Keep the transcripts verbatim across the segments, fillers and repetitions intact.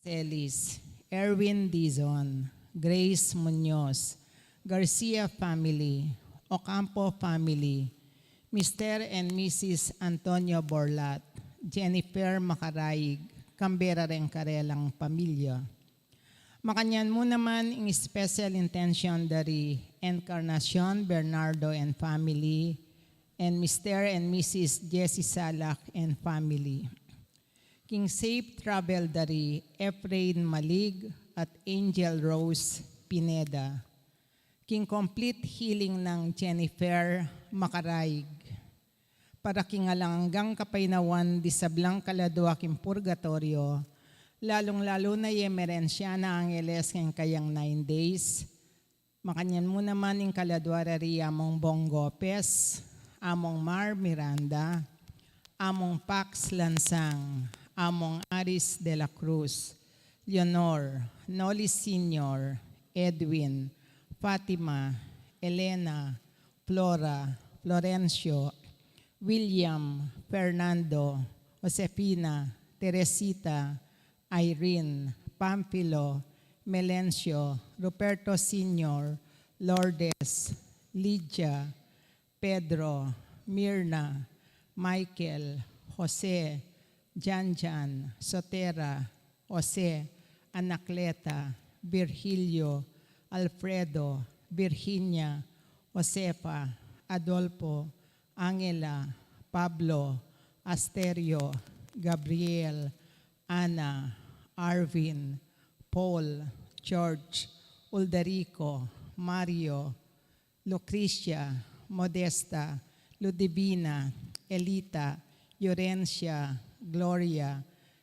Celis, Erwin Dizon, Grace Muñoz, Garcia family, Ocampo family, Mister and Missus Antonio Borlat, Jennifer Macaraig, Canberra reng karelang pamilya. Makanyan mu naman ing special intention dari Encarnacion Bernardo and family, and Mister and Missus Jesse Salak and family. King safe travel dari Efrain Malig at Angel Rose Pineda. King complete healing nang Jennifer Macaraig. Para king alang anggang kapaynawan di sablang kaladua king purgatoryo, lalung-lalu na ye merensya na angeles king kayang nine days, makanyan mu naman ing kaladua rari Among Bong Gopez, Among Mar Miranda, Among Pax Lansang, Among Aris de la Cruz, Leonor, Noli Senior, Edwin, Fatima, Elena, Flora, Florencio, William, Fernando, Josefina, Teresita, Irene, Pamphilo, Melencio, Ruperto Senior, Lourdes, Lydia, Pedro, Mirna, Michael, Jose, Janjan, Sotera, Jose, Anacleta, Virgilio, Alfredo, Virginia, Josefa, Adolfo, Angela, Pablo, Asterio, Gabriel, Ana, Arvin, Paul, George, Ulderico, Mario, Lucrecia, Modesta, Ludivina, Elita, Yorencia, Gloria,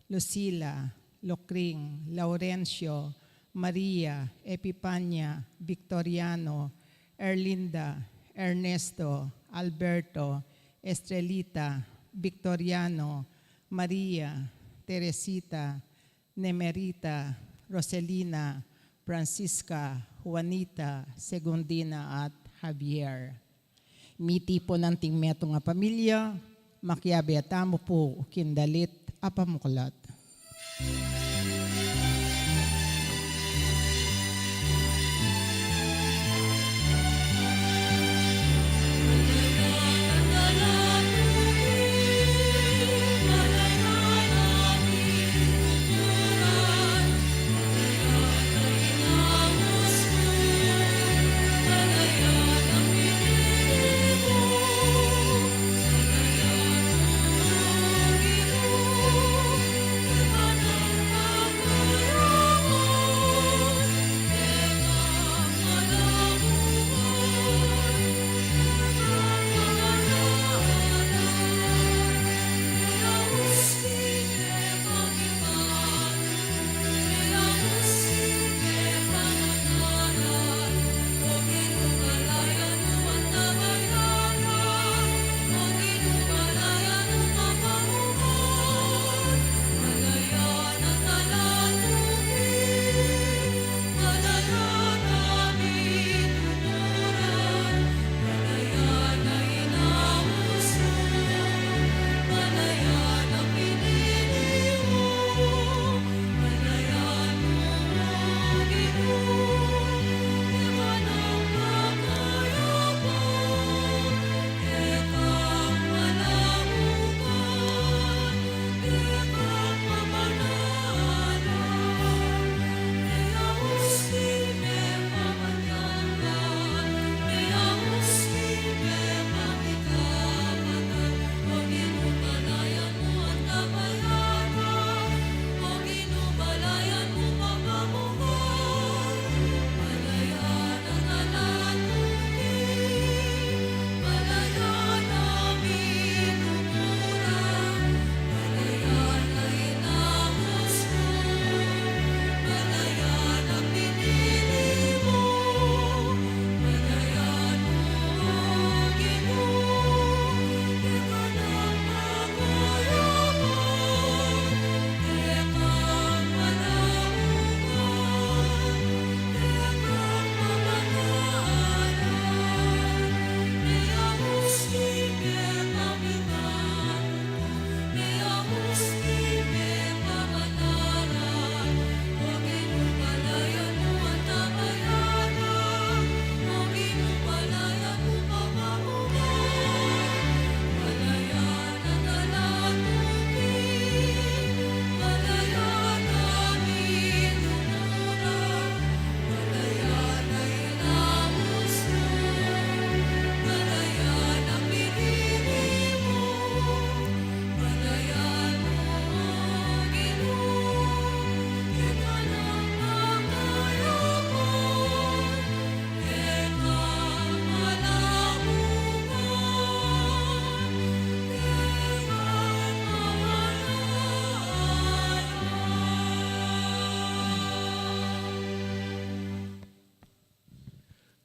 Lucila, Lucring, Laurencio, Maria, Epipania, Victoriano, Erlinda, Ernesto, Alberto, Estrelita, Victoriano, Maria, Teresita, Nemerita, Roselina, Francisca, Juanita, Segundina, at Javier. Miti pu nang tingmetung a pamilya, makiabe tamu pu king dalit a pamuklat.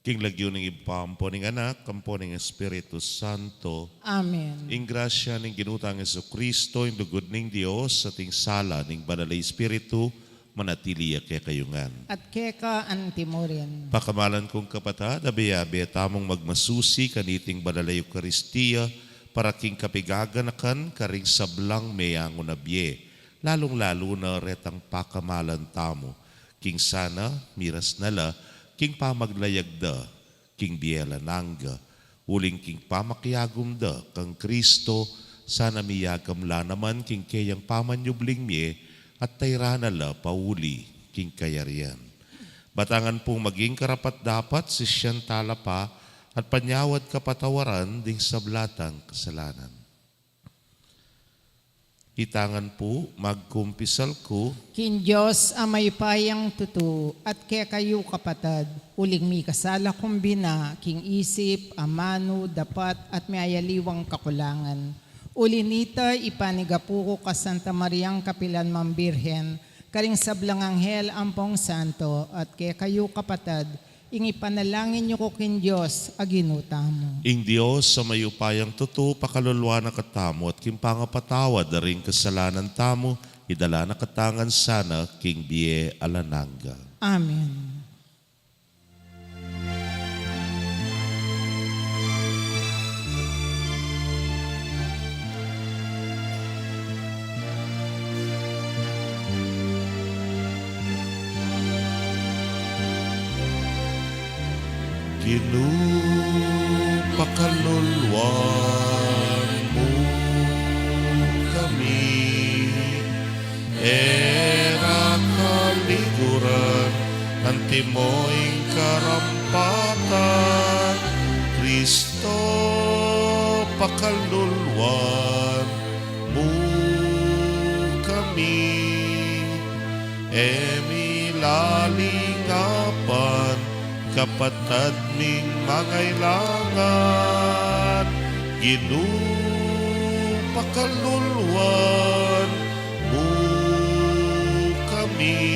King lagyu ning Ibpa, ampo ning Anak, ampo ning Espiritu Santo. Amen. Ing grasya ning Ginu tang Jesucristo, ing lugud ning Dios, at ing sala ning Banal a Espiritu, manatili ya kekayu ngan. At keka antimurin. Pakamalan kung kapatad, abe-abe tamung magmasusi kaniting Banal a Eukaristia, para king kapigaganakan karing sablang meangu na bie, lalung-lalu na retang pakamalan tamu, king sana miras na la king pamaglayag da king bie alang angga, uling king pamakiagum da kang Kristo, sana miyagam la naman king keyang pamanyubling mie, at tayran na la pauli king kayarian. Batangan pung maging karapat-dapat sisian tala pa, at panyawad kapatawaran ding sabla tang kasalanan. Itangan pu, magkumpisal ku king Dios a mayupayang tutu, at kekayu kapatad, uling mikasala kung bina king isip, amanu, dapat, at miyayaliwang kakulangan. Uli nita, ipanigapu ku ka Santa Mariang kapilan mang Birhen, karing sablang anghel ampong santo, at kekayu kapatad, ing ipanalangin yu ku king Dios a Ginu tamu. Ing Dios a mayupayang tutu, pakalulwan na katamu, at king pangapatawad da ring kasalanan tamu, idala na katamu ngan sana king bie alang angga. Amen. Ginu, pakalulwan mu kami, e ra kaliguran, antimo ing karampatan, Kristo, pakalulwan mu kami, e mi lalingapan, kapatad ming mangailangan, Ginu, pakalulwan mu kami,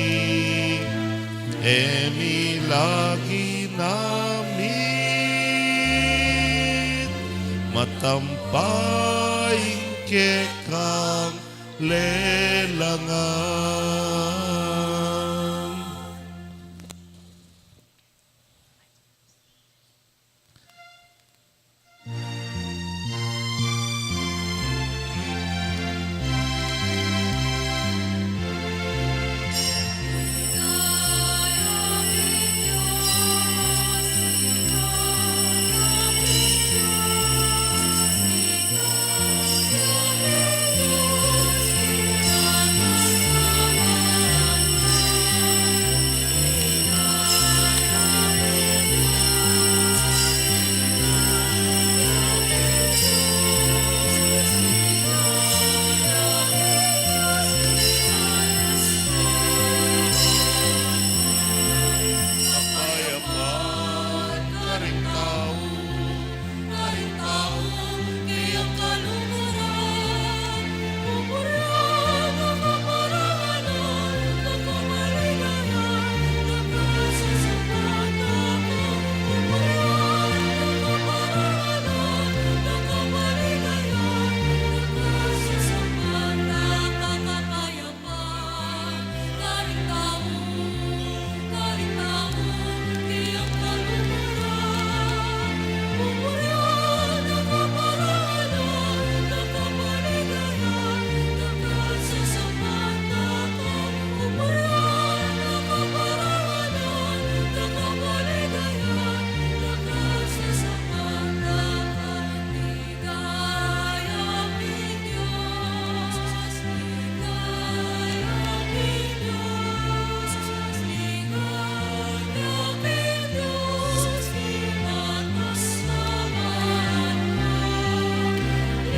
e mi lagi namit matampa ing kekang lelangan.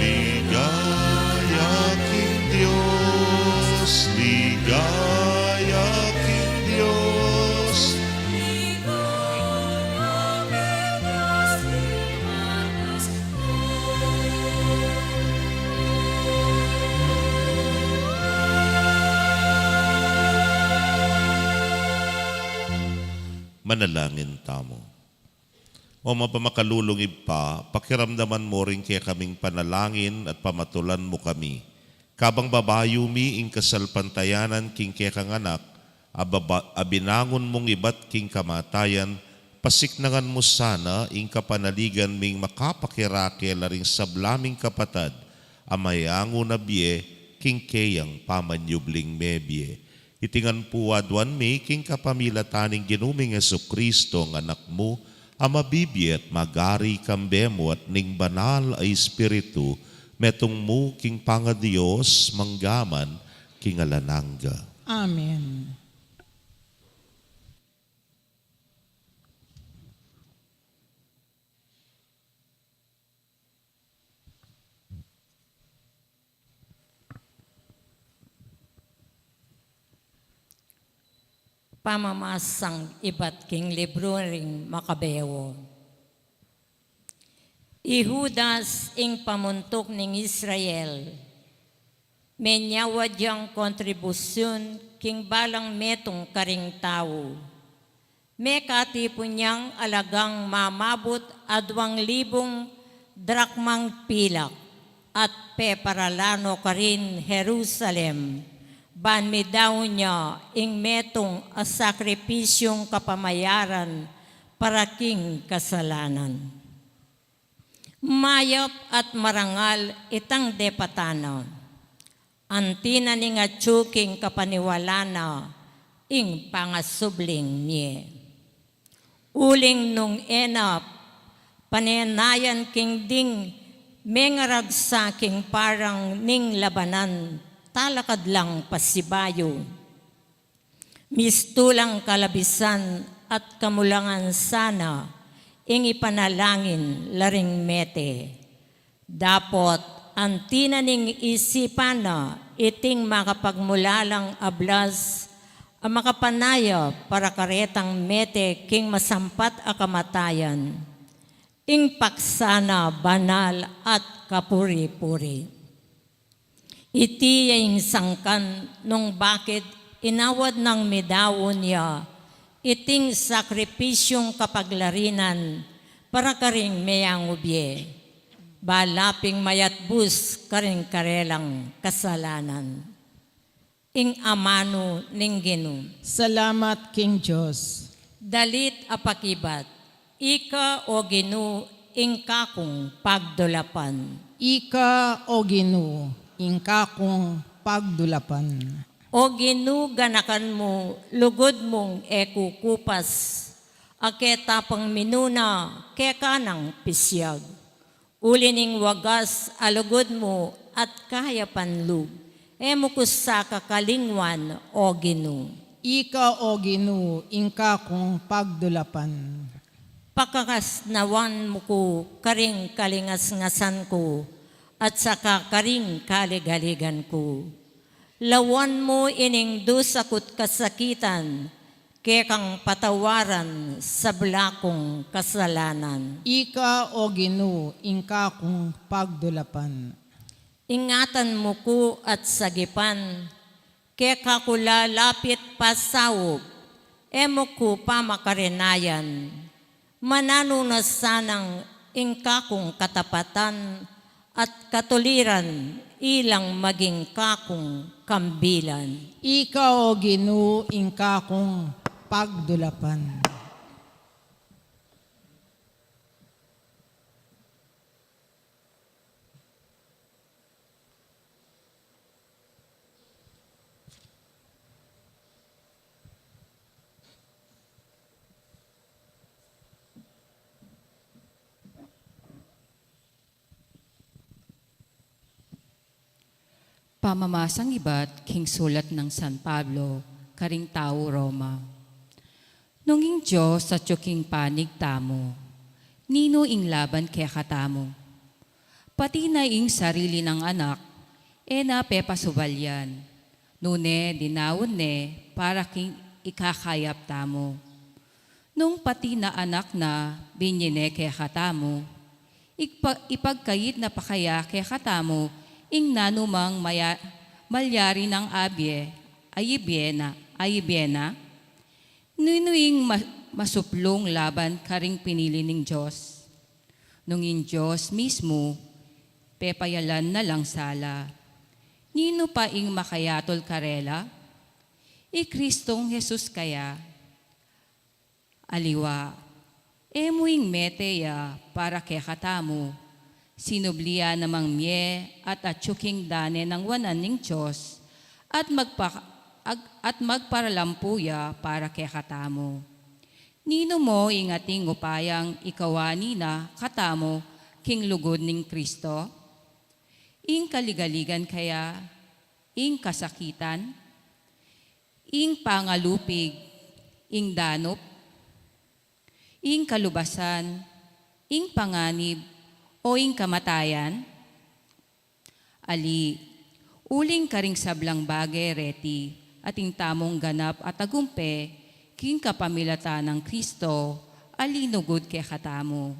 Ligaya king Dios, ligaya king Dios. Manalangin tamu. O mapamakalulung Ibpa, pakiramdaman mu ring kekaming panalangin at pamatulan mu kami. Kabang babayu mi ing kasalpantayanan king kekang Anak, a baba-, a binangun mung ibat king kamatayan, pasiknangan mu sana ing kapanaligan ming makapakirake la ring sabla ming kapatad, a mayangu na bie king keyang pamanyubling mebie. Iti ngan pu aduan mi king kapamilatan ning Ginu ming Jesucristo, a Anak mu, a mabibie at magari kambe mu at ning Banal a Espiritu, metung mu king pangaDios, mangga man king alang angga. Amen. Pamamasang ibat king libru ring Makabeo. I Judas, ing pamuntuk ning Israel, menyawad yang kontribusyun king balang metung karing tau. Mekatipun yang alagang mamabut aduang libung drakmang pilak at peparala no karin Jerusalem, ban midaun ya ing metung a sakripisyung kapamayaran para king kasalanan. Mayap at marangal itang depatan na. Anti na ning atyu king kapaniwalan na ing pangasubling mie. Uling nung e na panenayan king ding mengaragsa king parang ning labanan, talakad lang pasibayu. Mistulang kalabisan at kamulangan sana ing ipanalangin la ring mete. Dapot anti na ning isipan na iting makapagmulalang ablas a makapanaya para karetang mete king masampat a kamatayan, ing paksa na banal at kapuri-puri. Iti ya ing sangkan nung bakit inawad nang midaun ya iting sakripisyung kapaglarinan para karing meyangu bie, bala ping mayatbus karing karelang kasalanan. Ing amanu ning Ginu. Salamat king Dios. Dalit a pakibat. Ika, o Ginu, ing kakung pagdulapan. Ika, o Ginu, ing kakung pagdulapan. O Ginu, ganakan mu, lugud mung e kukupas, a ketapang minuna, keka nang pisyag. Uli ning wagas a lugud mu at kayapan lub, e mu ku sa kakalingwan, o Ginu. Ika, o Ginu, ing kakung pagdulapan. Pakakasnawan mu ku karing kalingas-ngasan ku, at saka karing kaligaligan ku. Lawan mu ining dusa ku't kasakitan, kekang patawaran sabla kung kasalanan. Ika, o Ginu, ing kakung pagdulapan. Ingatan mu ku at sagipan, keka ku lalapit pasaup, e mu ku pamakarenayan. Mananu na sanang ing kakung katapatan at katuliran ilang maging kakung kambilan. Ika, o Ginu, ing kakung pagdulapan. Pamamasang ibat king sulat nang San Pablo karing tau Roma. Nung ing Dios atyu king panig tamu, ninu ing laban kekatamu? Pati na ing sarili nang anak, e na pepasubalyan, nune dinaun ne para king ikakayap tamu. Nung pati na anak na binye ne kekatamu, igpa-, ipagkayat na pa kaya kekatamu ing nanumang maya-, malyari nang abie, ayibie na, ayibie na? Ninu ing ma-, masuplung laban karing pinili ning Dios. Nung ing Dios mismu, pepayalan na lang sala. Ninu pa ing makayatul karela? I Kristong Jesus kaya? Aliwa, e mu ing mete ya para kekatamu. Sinubli ya namang mie at atyu king dane nang wanan ning Dios, at magpa-, ag-, at magparalampu ya para kekatamu. Ninu mo ing ating upayang ikawani na katamu king lugud ning Kristo? Ing kaligaligan kaya, ing kasakitan, ing pangalupig, ing danup, ing kalubasan, ing panganib, o ing kamatayan? Ali, uling karing sablang bage reti, atin tamung ganap at tagumpe king kapamilatan nang Kristo a linugud kekatamu.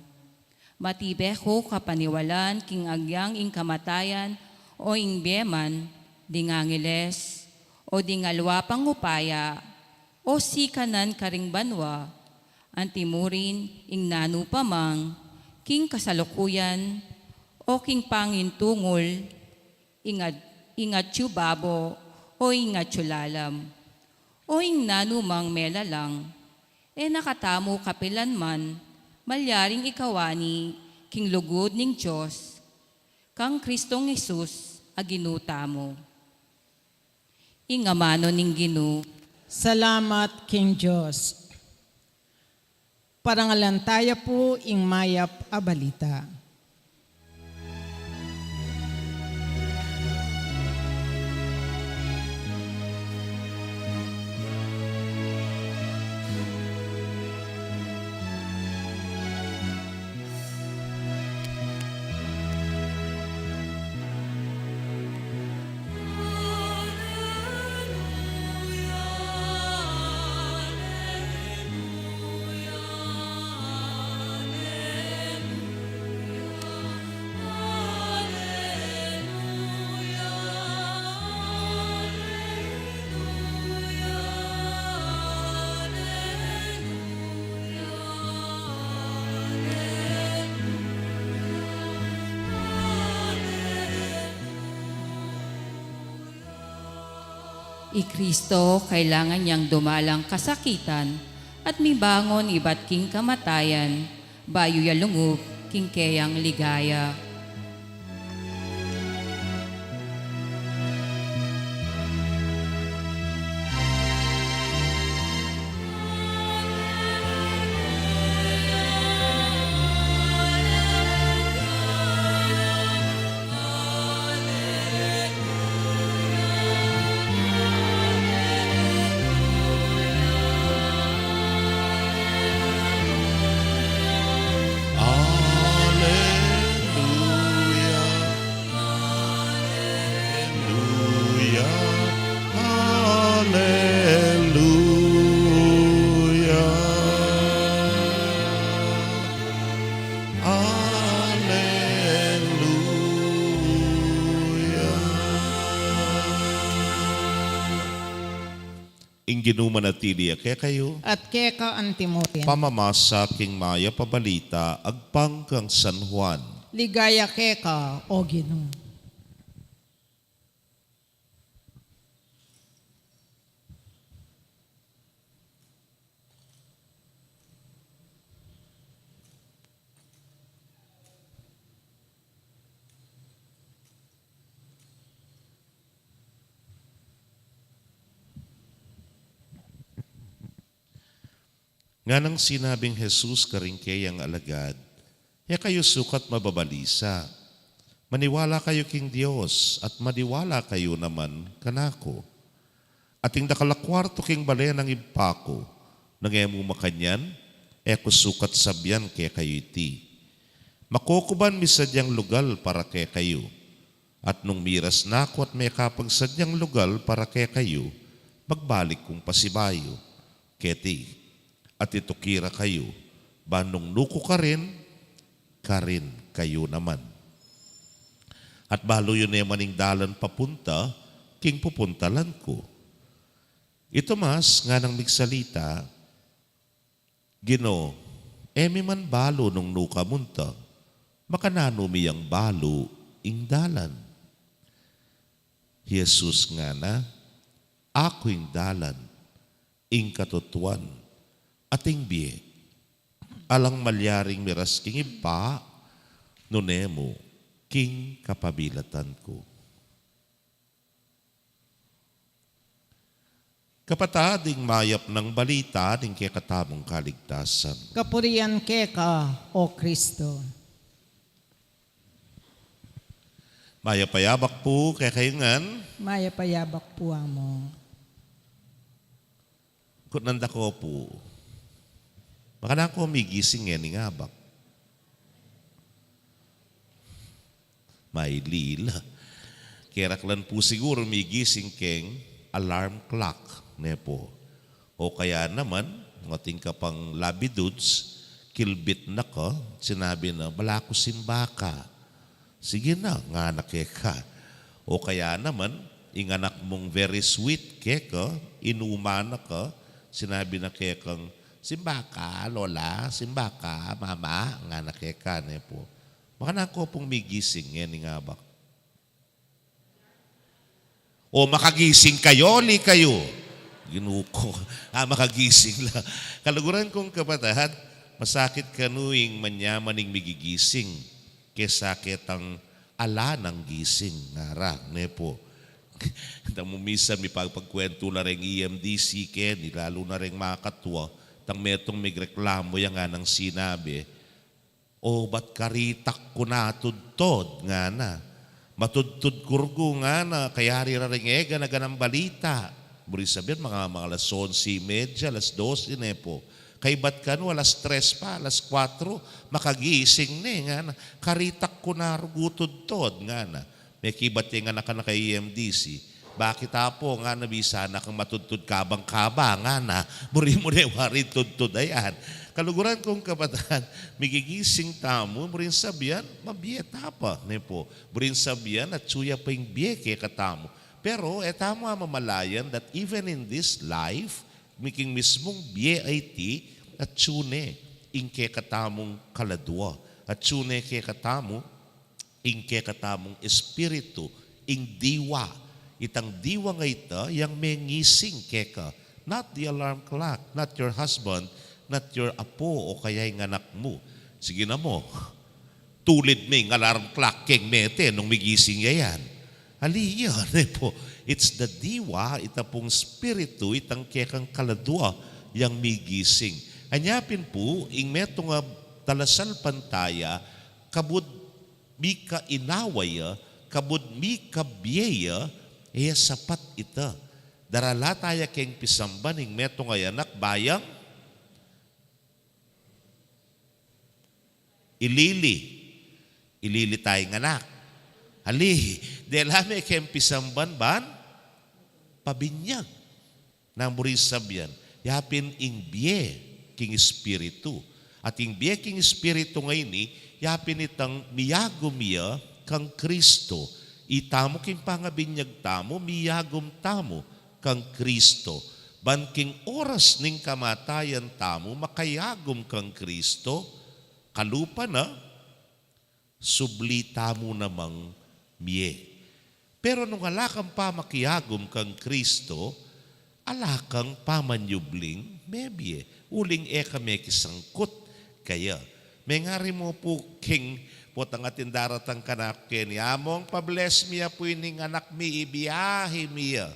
Matibe ku kapaniwalan king agyang ing kamatayan o ing bie man, ding angeles, o ding aliwa pang upaya, o sikanan karing banua, antimurin ing nanu pa mang king kasalukuyan, o king pangintungul, ing at-, ing atyu babo, o ing atyu lalam, o ing nanu mang melalang, e na katamu kapilan man malyaring ikawani king lugud ning Dios, kang Kristong Jesus a Ginu tamu. Ing amanu ning Ginu. Salamat king Dios. Parangalan taya pu ing mayap a balita. I Kristo kailangan yang dumalang kasakitan at mibangon ibat king kamatayan, bayu ya lungub king keyang ligaya. Aleluya, aleluya, aleluya. Ing Ginu manatili ya kekayu. At keka antimurin. Pamamasa king mayap a balita agpang kang San Juan. Ligaya keka, O Ginu. Nganang sinabing Jesus karing keyang alagad, "E kayu sukat mababalisa. Maniwala kayu king Dios at maniwala kayu naman kanaku. Ating dakal a kuartu king bale nang Ibpa ku. Nung e mu makanyan, e ku sukat sabian kekayu iti. Makukuban mi sadyang lugal para kekayu. At nung miras na ku at mekapagsadyang lugal para kekayu, magbalik kung pasibayu keti, at ituki ra kayu, ban nung nu ku karin, karin kayu naman. At balu yu ne man ing dalan papunta king pupuntalan ku." I Tomas nganang migsalita, Ginu, e mi man balu nung nu ka munta, makananu mi yang balu ing dalan? I Jesus ngana, Aku ing dalan, ing katutuan, at ing bie. Alang malyaring miras king Ibpa, nune mu king kapabilatan ku. Kapatad, ing mayap nang balita ning kekatamung kaligtasan. Kapurian keka, O Kristo. Mayap a yabak pu kekayu ngan. Mayap a yabak pu, Among. Kutnan da ko pu, makananu ko migising ngening abak? Mailila. Keraklan pu siguru migising keng alarm clock, ne pu. O kaya naman, nung atin ka pang labi dudes, kilbit na ka, sinabi na, "Bala ku simba ka." "Sige na," ngana keka. O kaya naman, ing anak mung very sweet keka, inuman na ka, sinabi na kekang, "Simba ka, Lola, simba ka, Mama," ngana keka, ne pu. Makananu ko pung migising ngening abak? O makagising kayu, ali kayu? Ginu ku. Ah, makagising la. Kaluguran kung kapatad, masakit kanu ing manyaman ing migigising kesa ketang ala nang gising, ngara, ne pu. Itang mu minsan mipagpagkwentu la reng E M D C keni, lalu na reng makatua, itang metung migreklamu, yang nganang sinabi, "O, bat karitak ku na tudtud," ngana. "Matudtud ku rugu," ngana, "kayari ra ring e gana-ganang balita." Buri sabian, mga, mga alas onse y media, alas dose, ne pu. Kaybat kanu, alas tres pa, alas kuatro, makagising ne, ngana. "Karitak ku na rugu tudtud," ngana. Mekibat ya ing anak na ka E M D C. "Bakit, Apo?" ngana. "Bisa na kang matudtud kabang-kaba," ngana. Buri mu ne waring tudtud a yan. Kaluguran kung kapatad, migigising tamu, buring sabian, mabie ta pa, ne pu. Buring sabian, atsu ya pa ing bie kekatamu. Pero e tamu mamalayan that even in this life, king mismung bie a iti, atsu ne ing kekatamung kaladua. Atsu ne kekatamu ing kekatamung espiritu, ing diwa. Itang diwa nga ita, yang mengising keka. Not the alarm clock, not your husband, not your apo o kaya ing anak mu. Sige na mu, tulid me ing alarm clock keng mete nung migising ya yan. Ali ya, ne pu. It's the diwa, ita pung espiritu, itang kekang kaladua, yang migising. Anya pin pu, ing metung a talasalpantaya, kabud mika inawa ya, kabud mika bie ya, e ya sapat ita. Darala taya keng pisamban ing metung a anak, bayang ilili. Ilili taya ing anak. Ali, dela me keng pisamban ban pabinyag. Nang buri sabian, yapin ing bie king espiritu. At ing bie king espiritu ngeni, yapin itang miyagum ya kang Kristo. Itamu king pangabinyag tamu, miyagum tamu kang Kristo. Ban king oras ning kamatayan tamu, makayagum kang Kristo, kalupa na, subli tamu namang mie. Pero nung ala kang pamakiyagum kang Kristo, ala kang pamanyubling mebie, uling e ka mekisangkut kaya. Mengari mu pu king potang atin daratang kanaku keni, "Among, pa-bless mi ya pu ining anak mi, ibiyahe mi ya."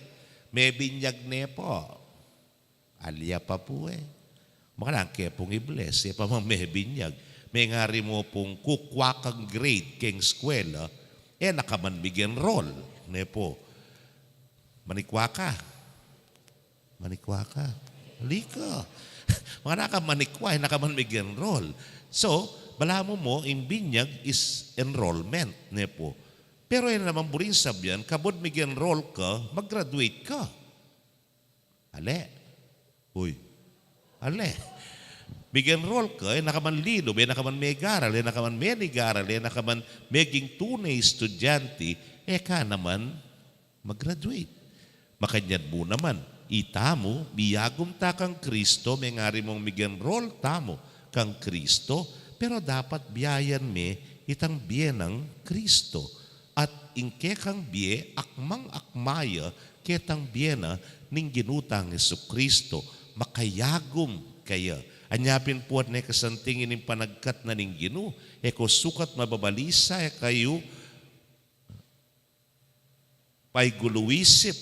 Mebinyag ne pu. Ali ya pa pu e. Makananu ke pung i-bless, e pa mang mebinyag. Mengari mu pung kukua kang grade keng eskwela, e na ka man mig-enroll, ne pu. Manikwa ka. Manikwa ka. Ali ka. Makananu ka manikwa, e na ka man mig-enroll. So, balamu mu, ing binyag is enrollment, ne pu. Pero e na naman buring sabian, kabud mig-enroll ka, mag-graduate ka. Ale. Uy. Ale. Mig-enroll ka, e na ka man lilub, e na ka man megaral, e na ka man menigaral, e na ka man meging tune estudyante, e ka naman mag-graduate. Makanyan mu naman, Itamu, miyagum ta kang Kristo, mengari mung mig-enroll tamu kang Kristo, pero dapat biayan me itang bie nang Kristo. At ing kekang bie, akmang-akma ya ketang bie na ning Ginu tang Jesucristo, makayagum kaya. Anya pin pu at ne kasanting ining panagkat na ning Ginu, e ko sukat mababalisa e kayu, paiguluisip,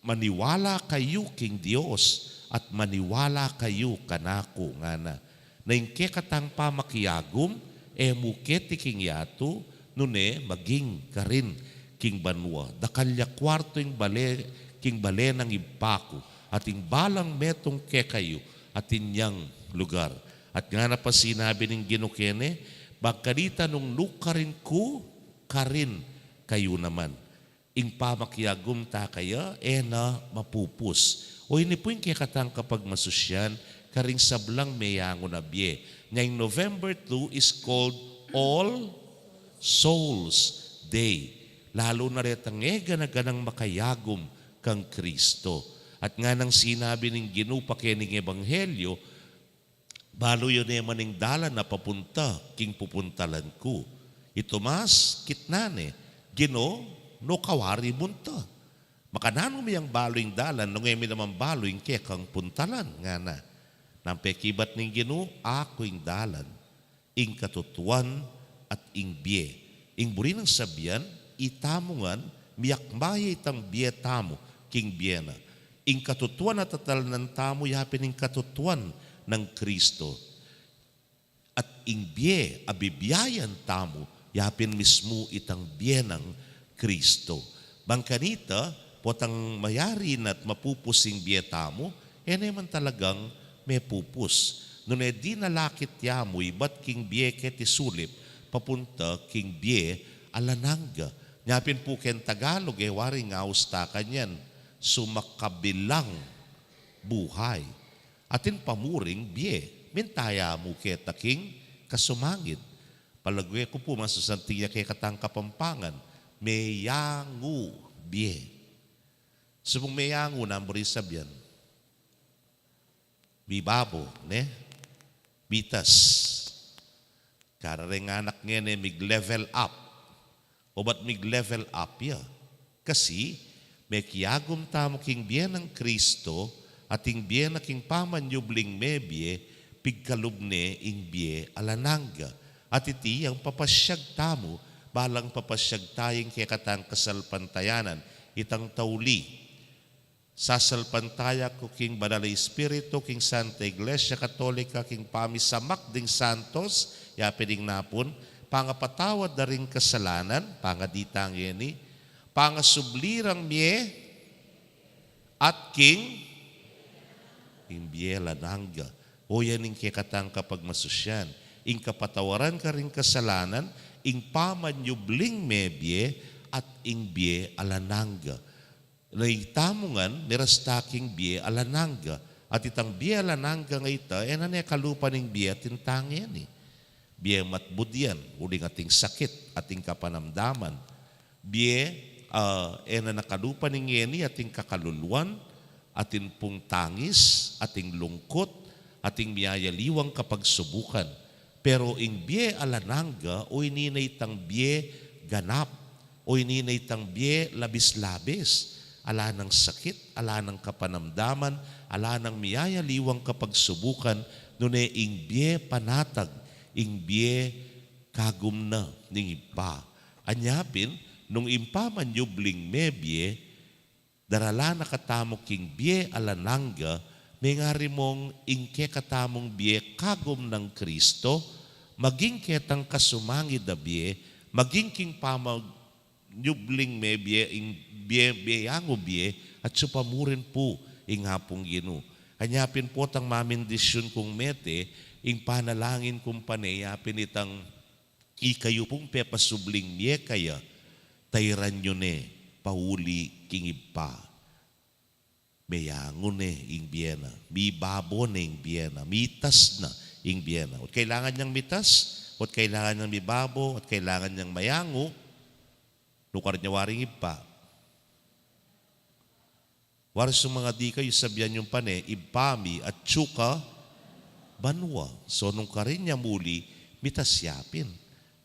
maniwala kayu king Dios at maniwala kayu kanaku, ngana. Na ing kekatang pamakiagum, e mu keti king yatu, nune maging karin king banua. Dakal ya kuartu ing bale, king bale nang Ibpa ku, at ing balang metung kekayu, atin yang lugar. At ngana pa sinabi ning Ginu kene, bang kanita nung nukarin ku, karin kayu naman. Ing pamakiagum ta kaya, e na mapupus. O ini pu ing kekatang kapagmasusyan, karing sablang meyangu na bie. Nya ing November two is called All Souls Day. Lalu na retang e gana-ganang makayagum kang Kristo. At nganang sinabi ning Ginu pa kening ebanghelyo, balu yu ne man ing dalan a papunta king pupuntalan ku. I Tomas, kitnan ne, Ginu, nu ka wari munta? Makananu mi yang balu ing dalan, nung e mi naman balu ing kekang puntalan, ngana. Nang pekibat ning Ginu, aku ing dalan, ing katutuan, at ing bie. Ing buri nang sabian, itamu ngan, miakma ya itang bie tamu king bie na. Ing katutuan a tatalanan tamu, yapin ing katutuan nang Kristo. At ing bie a bibiayan tamu, yapin mismu itang bie nang Kristo. Bang kanita, potang mayari na at mapupus ing bie tamu, e ne man talagang mepupus. Nune dinalakit ya mu ibat king bie keti sulip, papunta king bie alang angga. Nya pin pu keng Tagalog, e waring aus ta kanyan, sumakabilang buhay. Atin pamuring bie, minta ya mu keta king kasumangid. Palagwe ku pu, masusanting ya kekatang Kapampangan, meyangu bie. Subung meyangu, nanu buri sabian? Mibabo, ne? Mitas. Kareng anak ngeni, mig-level up. Obat mig-level up ya. Kasi, mekiagum tamu king bie nang Kristo, at ing bie na king pamanyubling mebie, pigkalub ne ing bie alang angga. At iti yang papasyag tamu, balang papasyag taya ing kekatang kasalpantayanan, itang tauli. Sasalpantaya ku king Banal a Espiritu, king Santa Iglesia Katolika, king pamisamak ding santos, yapin ding napun, pangapatawad da ring kasalanan, pangaditang ngeni, pangasubli rang mie, at king, king bie alang angga. O yan ing kekatang kapagmasusyan, ing kapatawaran karing kasalanan, ing pamanyubling mebie, at ing bie alang angga. Na itamu ngan, miras ta king bie alang angga. At itang bie alang angga nga ita, e na ne kalupa ning bie atin tang ngeni. Bie matbud yan, uling ating sakit, ating kapanamdaman. Bie, ah, e na ne kalupa ning ngeni, ating kakaluluan, atin pung tangis, ating lungkut, ating miyayaliwang kapagsubukan. Pero ing bie alang angga, o ini na itang bie ganap, o ini na itang bie labis-labis, ala nang sakit, ala nang kapanamdaman, ala nang miyayaliwang kapagsubukan, nune ing bie panatag, ing bie kagum na ning Ibpa. Anya pin, nung ing pamanyubling mebie, darala na katamu king bie alang angga, mengari mung ing kekatamung bie kagum nang Kristo, maging ketang kasumangid a bie, maging king pamanyubling mebie, ing bie, bie yang o bie, at supamurin pu ing Apung Ginu. Anya pin potang mamindisyun kung mete, ing panalangin kung pane, yapin itang ikayu pung pepasubling mie kaya, tairan yu ne pauli king Ibpa. Meyangu ne ing bie na, mibabo ne ing bie na, mitas na ing bie na. Ot kailangan yang mitas, ot kailangan yang mibabo, ot kailangan yang mayangu, nukar nya waring Ibpa. Waris nung mangadi kayu, sabian yung pane, "Ibpa mi, atyu ka banua." So, nung karin ya muli, mitas ya pin.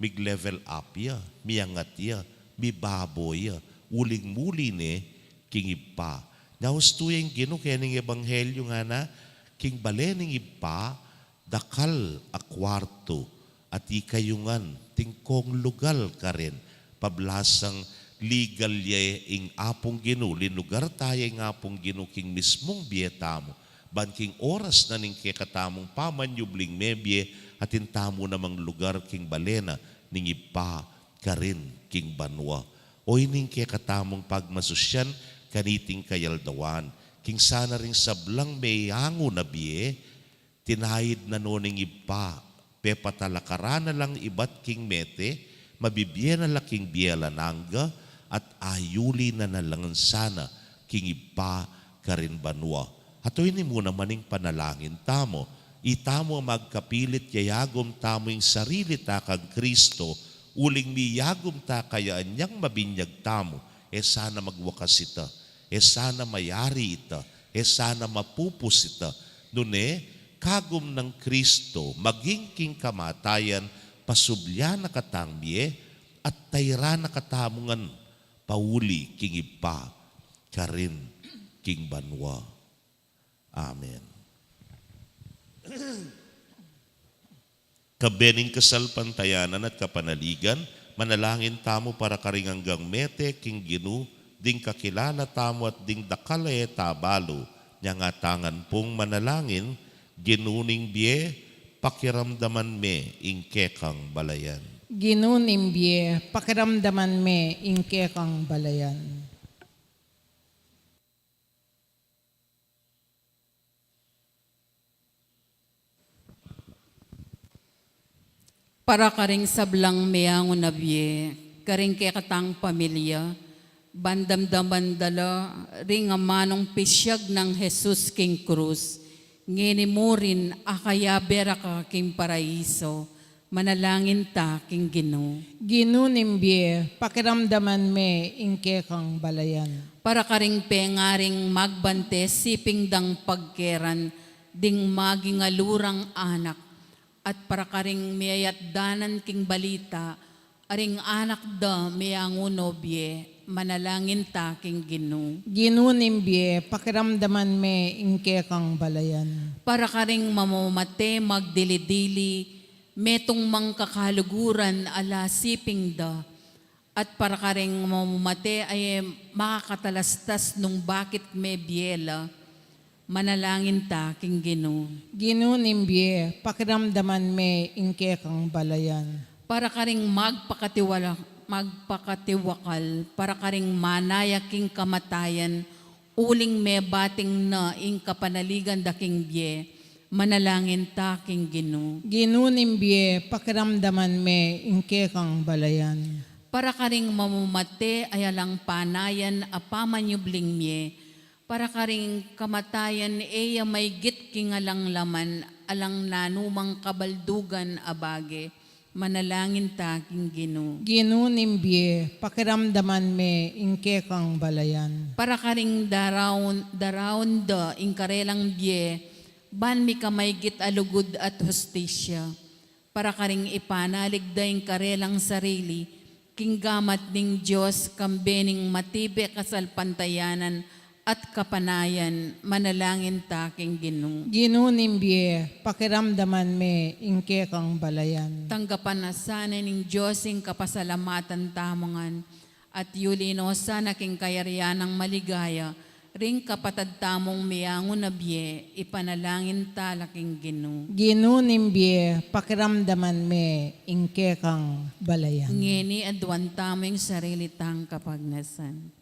Mig-level up ya, miangat ya, mibabo ya, uling muli ne king Ibpa. Nya ustu ya ing Ginu kening ebanghelyu, ngana, king bale ning Ibpa, dakal a kuartu, at ikayu ngan, atin kong lugal karin, pablasang ligal ya ing Apung Ginu, linugar taya ing Apung Ginu king mismung bie tamu, ban king oras na ning kekatamung pamanyubling mebie, atin tamu namang lugar king bale na ning Ibpa karin king banua. O ining kekatamung pagmasusyan kaniting kayaldawan, king sana ring sablang meangu na bie, tinaid na no ning Ibpa, pepatalakaran na lang ibat king mete, mabibie na la king bie alang angga, at ayuli na na lang sana king Ibpa karin banua. At o ini mu naman ing panalangin tamu, itamu a magkapilit yayagum tamu ing sarili ta kang Kristo, uling miyagum ta kaya anyang mabinyag tamu, e sana magwakas ita, e sana mayari ita, e sana mapupus ita. Nune, kagum nang Kristo, maging king kamatayan, pasublian na katang mie, at tairan na katamu ngan pauli king Ibpa karin king banua. Amen. Kabening kasalpantayanan at kapanaligan, manalangin tamu para karing anggang mete king Ginu, ding kakilala tamu at ding dakal a e ta balu, nya ngatangan pung manalangin, Ginu ning bie, pakiramdaman me ing kekang balayan. Ginu ning bie, pakiramdaman me ing kekang balayan. Para karing sablang meangu na bie, karing kekatang pamilya, ban damdaman da la ring amanung pisyag nang Jesus king krus, ngeni mu rin akayabe ra ka king paraiso, manalangin ta king Ginu. Ginu ning bie, pakiramdaman me ing kekang balayan. Para karing pengaring magbante siping dang pagkeran ding maging alu rang anak, at para karing miyayatdanan king balita, a ring anak da meangu no bie, manalangin ta king Ginu. Ginu ning bie, pakiramdaman me ing kekang balayan. Para karing mamamate magdili-dili, metung mang kakaluguran a la siping da, at para karing mamamate a e makakatalastas nung bakit mebie la, manalangin ta king Ginu. Ginu ning bie, pakiramdaman me ing kekang balayan. Para karing magpakatiwala-, magpakatiwakal, para karing manaya king kamatayan, uling mebating na ing kapanaligan da king bie, manalangin ta king Ginu. Ginu ning bie, pakiramdaman me ing kekang balayan. Para karing mamamate a alang panayan a pamanyubling mie, para karing kamatayan e ya maygit king alang laman, alang nanumang kabaldugan a bage, manalangin ta king Ginu. Ginu ning bie, pakiramdaman me ing kekang balayan. Para karing daraun, daraun da ing karelang bie, ban mikamaygit a lugud at hustisya. Para karing ipanalig da ing karelang sarili king gamat ning Dios, kambe ning matibe kasalpantayanan at kapanayan, manalangin ta king Ginu. Ginu ning bie, pakiramdaman me ing kekang balayan. Tanggapan na sana ning Dios ing kapasalamatan tamu ngan, at yuli no sana king kayarian nang maligaya ring kapatad tamung meangu na bie, ipanalangin ta la king Ginu. Ginu ning bie, pakiramdaman me ing kekang balayan. Ngeni aduan tamu ing sarili tang kapagnasan.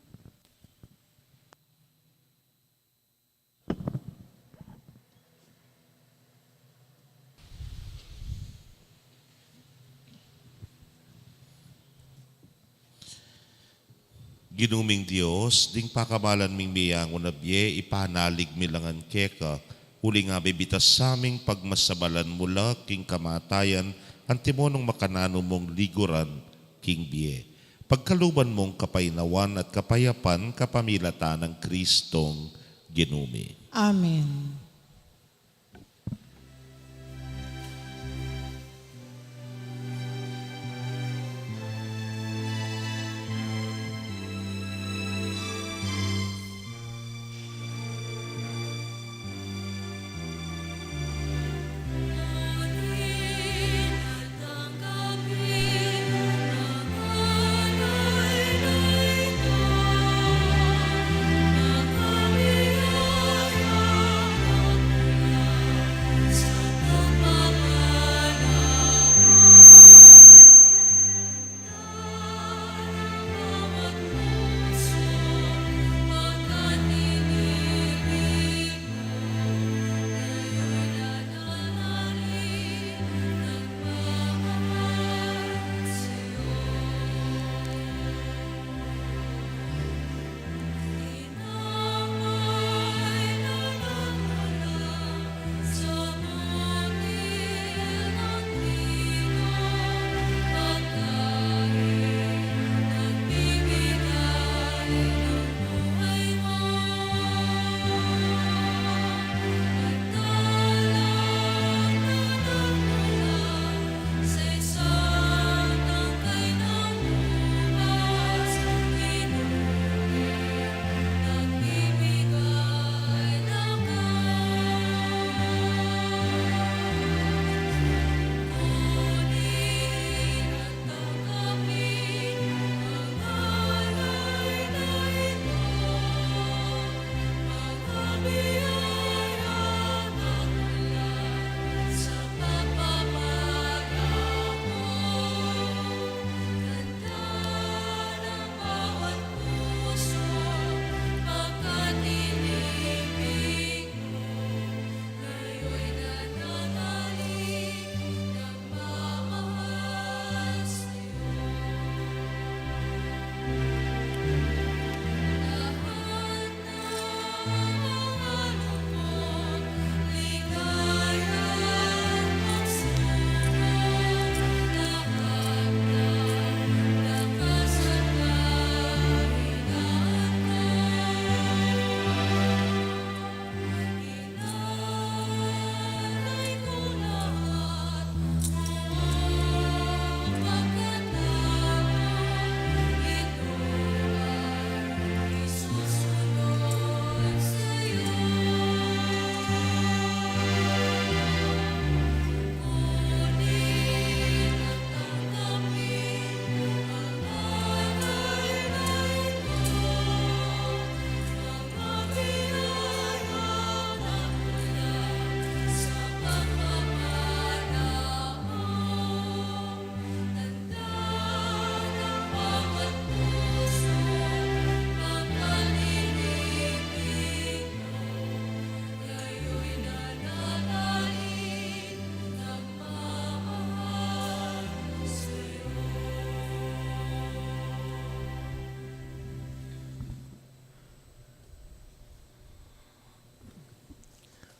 Ginu ming Dios, ding pakamalan ming meangu na bie, ipanalig mi la ngan keka, uling abe bitas sa ming pagmasabalan mu la king kamatayan, antimo nung makananu mung liguran king bie. Pagkaluban mong kapaynawan at kapayapan kapamilatan ng Kristong Ginu mi. Amen.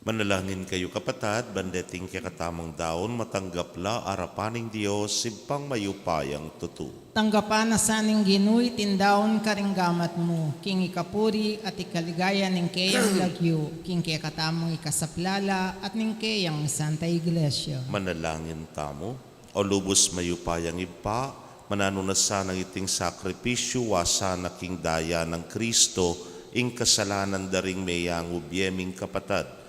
Manalangin kayu, kapatad, ban deting kekatamung daun matanggap la arapan ning Dios, Ibpang mayupayang tutu. Tanggapan na sa ning Ginu iting daun karing gamat mu, king ikapuri at ikaligaya ning keyang lagyu, king kekatamung ikasaplala at ning keyang Santa Iglesia. Manalangin tamu. O lubus mayupayang Ibpa, mananu na sanang iting sakripisyu, wa sana king daya nang Kristo ing kasalanan da ring meyangu bie ming kapatad.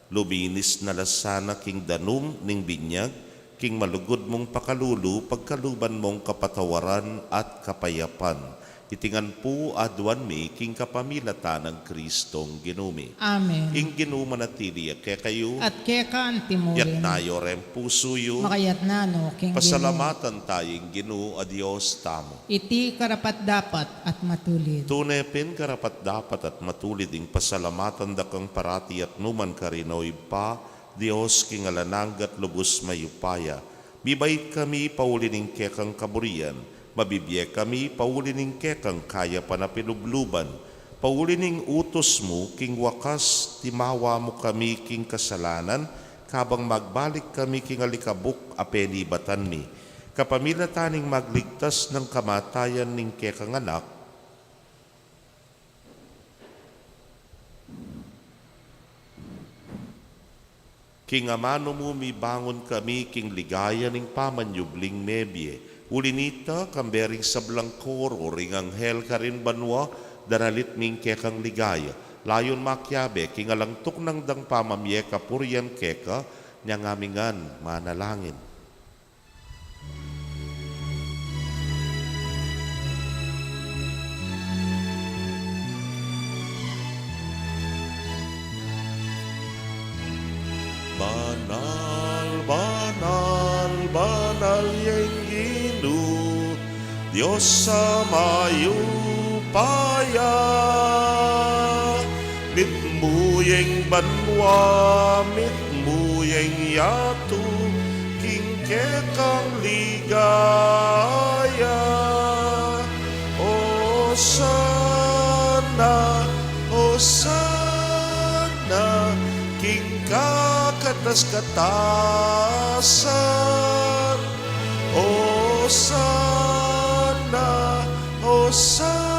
Luminis na la sana king danum ning binyag, king malugud mung pakalulu, pagkaluban mung kapatawaran at kapayapan. Iti ngan pu aduan mi king kapamilatan nang Kristong Ginu mi. Amen. Ing Ginu manatili ya kekayu. At keka antimurin. Yatna yu reng pusu yu. Makayatna no king Ginu. Pasalamatan tayu ing Ginu a Dios tamu. Iti karapat-dapat at matulid. Tune pin karapat-dapat at matulid ing pasalamatan da kang parati at numan karin, o Ibpa, Dios king alang angga at lubus mayupaya. Mibait kami pauli ning kekang kaburian, mabibie kami pauli ning kekang kayapan a pilubluban, pauli ning utus mu king wakas, timawa mu kami king kasalanan, kabang magbalik kami king alikabuk a penibatan mi. Kapamilatan ning magligtas nang kamatayan ning kekang Anak, king amanu mu mibangun kami king ligaya ning pamanyubling mebie. Uli nita, kambe ring sablang koro ring anghel karin banua, danalit mi ing kekang ligaya. Layun makiabe king alang tuknang dang pamamie kapurian keka, inyang ami ngan manalangin. Banal, banal, banal ya ing Ginu, Dios a mayupaya. Mitmu ya ing banua, mitmu ya ing yatu, king kekang ligaya. Osana, osana, king kakatas-katasan. Osana, osana,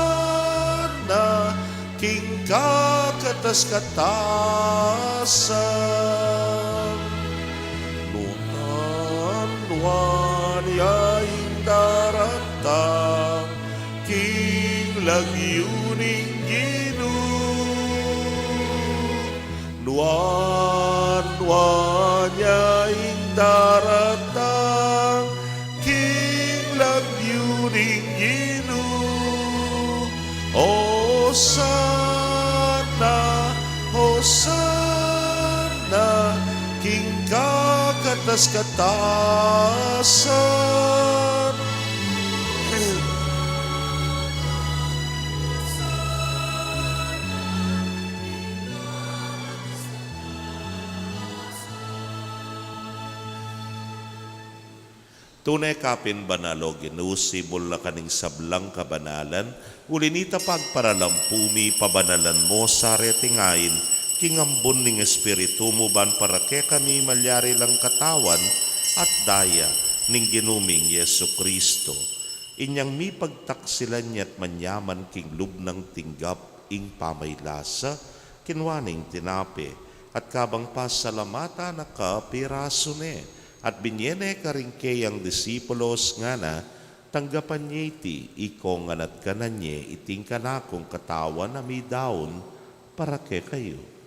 king kakatas-katasan. Nuan, nuan ya ing daratang king lagyu ning Ginu. Nuan, nuan ya ing daratang king lagyu ning Ginu. Osana, osana, king kakatas-katasan. Tune ka pin banal, O Ginu, sibul na ka ning sablang kabanalan, uli nita pagparalampu mi, pabanalan mu sa reting ain, king ambun ning Espiritu mu, ban para kekami malyari lang katawan at daya ning Ginu ming Jesucristo. Inyang mipagtaksilan ya at manyaman king lub nang tinggap ing pamaylasa, kinua ne ing tinape, at kabang pasalamatan na ka, pirasu ne, at binye ne karing keyang disipulos, ngana: Tanggapan ye iti, ikong ngan at kanan ye, iti ing kanakung katawan a midaun para kekayu.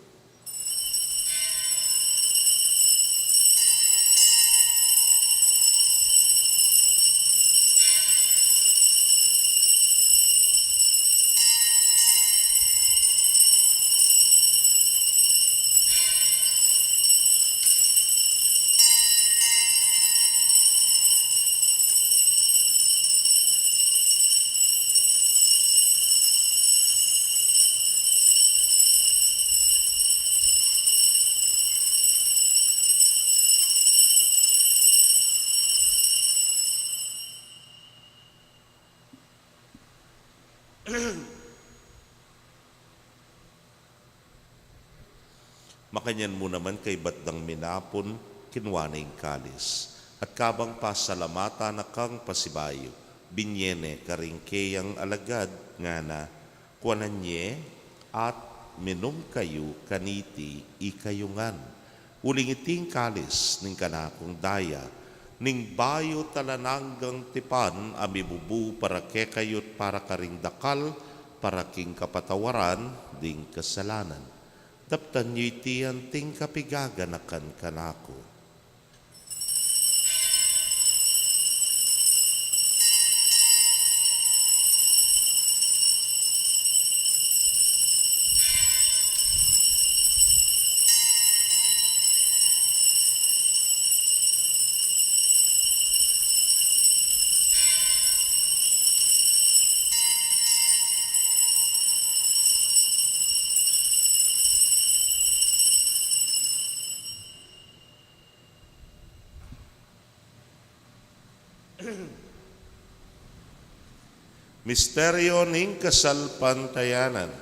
Makanyan mu naman kaybat dang minapun, kinua ne ing kalis, at kabang pasalamatan na kang pasibayu, binye ne karing keyang alagad, ngana: Kuanan ye at minum kayu kaniti ikayu ngan, uling iti ing kalis ning kanakung daya, ning bayu at alang anggang tipan, a mibubu para kekayu at para karing dakal, para king kapatawaran ding kasalanan. Daptan yu iti anting kapigaganakan kanaku. Misteryo ning kasalpantayanan.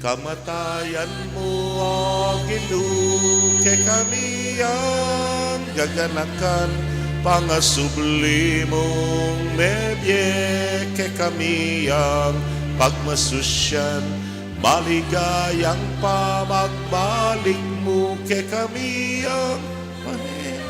Kamatayan mu, O Ginu, kekami yang Kaganakan, pangasubli mung mebie kekami yang pagmasusyan, maligayang pamagbalik mu kekami yang. Amen.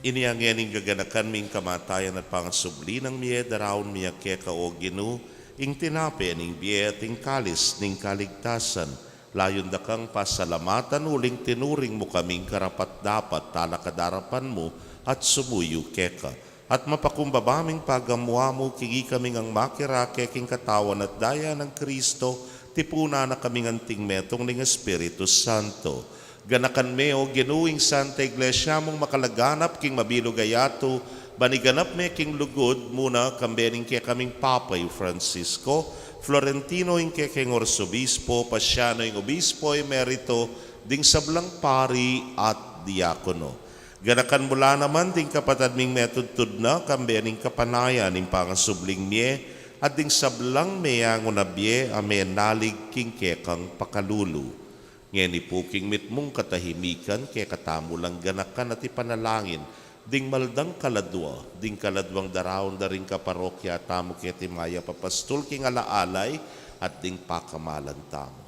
Ini ngeni ing gaganakan mi ing kamatayan at pangasubli nang mie, daraun mi ya keka, o Ginu, ing tinape ning bie at ing kalis ning kaligtasan. Layun da kang pasalamatan uling tinuring mu kaming karapat-dapat talakad king arapan mu at sumuyu keka. At mapakumbaba ming pagamu-amu king ikami ngang makirake king katawan at daya nang Kristo, tipunan na kaming anting metung ning Espiritu Santo. Ganakan me, o Ginu, ing Santa Iglesia mung makalaganap king mabilug a yatu, ban iganap me king lugud mu na kambe ning kekaming Papa i Francisco, Florentino ing kekeng Arsobispo, Pasiano ing Obispo emerito, ding sablang pari at diakono. Ganakan mu la naman ding kapatad ming metudtud na kambe ning kapanayan ning pangasubling mie, at ding sablang meangu na bie a menalig king kekang pakalulu. Ngeni pu king mitmung katahimikan, kekatamu lang ganakan at ipanalangin ding maldang kaladua, ding kaladuang daraun da ring kaparokya tamu keti mayap a pastul king ala-alay at ding pakamalan tamu.